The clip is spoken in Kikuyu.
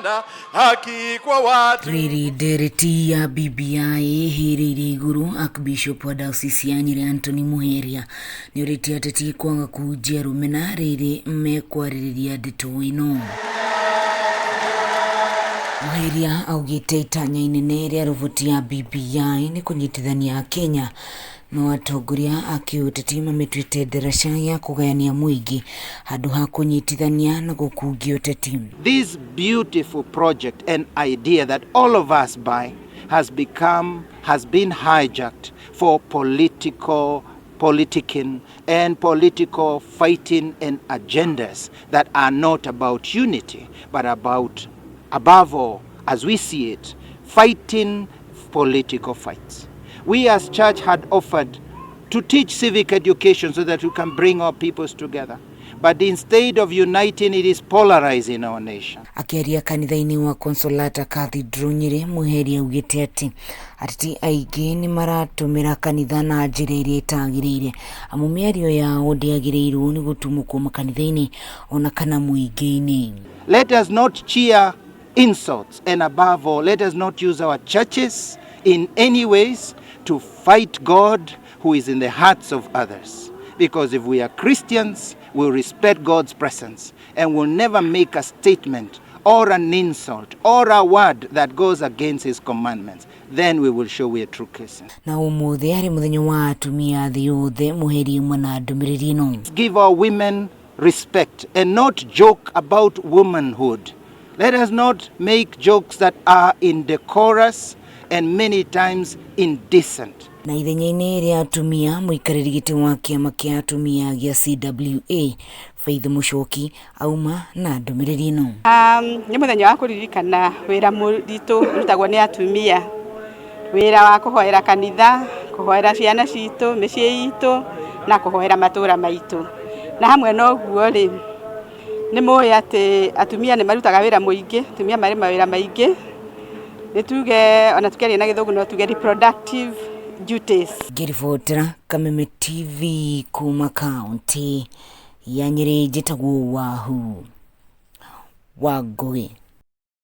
na haki kwa watu. Rĩrĩ ndereti ya BBI ĩhĩrĩirie igũrũ, Archbishop wa Diocese ya Nyĩrĩ Anthony Muheria nĩorĩtie ateti kwaga kũhunjia rũmena rĩrĩ mekwarĩrĩria ndeto ĩno. Muheria augĩte itanya inene rĩa roboti ya BBI nĩ kũnyitithania Akenya, no atongoria a kĩũteti mamĩtuĩte ndaraca ya kũgayania mũingĩ handũ ha kũnyitithania na gũkungia ũteti. This beautiful project and idea that all of us buy has been hijacked for political politicking and political fighting and agendas that are not about unity, but about, above all, as we see it, fighting political fights. We as church had offered to teach civic education so that we can bring our peoples together. But instead of uniting, it is polarizing our nation. Akĩaria kanitha-inĩ wa Consolata Cathedral Nyĩrĩ, Muheria augĩte atĩ ateti aingĩ nĩ maratũmĩra kanitha na njĩra ĩrĩa ĩtagĩrĩire, amu mĩario yao ndĩagĩrĩirwo nĩ gũtumũkwo makanitha-inĩ ona kana mũingĩ-inĩ. Let us not cheer insults, and above all, let us not use our churches in any ways to fight God who is in the hearts of others. Because if we are Christians, we'll respect God's presence and will never make a statement or an insult or a word that goes against his commandments. Then we will show we are true Christians. Na ũmũthĩ arĩ mũthenya wa atumia thĩ yothe, Muheria auma na ndũmĩrĩri ĩno. Give our women respect and not joke about womanhood. Let us not make jokes that are indecorous and many times indecent. Na ithenya-inĩ rĩa atumia, mũikarĩri gĩtĩ wa kĩama kĩa atumia gĩa CWA Faith Mũcoki auma na ndũmĩrĩri ĩno. Nĩ mũthenya wa kũririkana wĩra mũritũ ũrutagwo nĩ atumia, wĩra wa kũhoera kanitha, kũhoera ciana citũ, mĩciĩ itũ na kũhoera matũra maitũ. Na hamwe na ũguo rĩ, nĩ mũĩ atĩ atumia nĩ marutaga wĩra mũingĩ, atumia marĩ mawĩra maingĩ. Nĩ tuge ona tukĩaria na Gĩthũngũ no tuge reproductive duties. Ngĩribotera Kameme TV kuma kaunti ya Nyĩrĩ, njĩtagwo Wahu wa Ngũgĩ.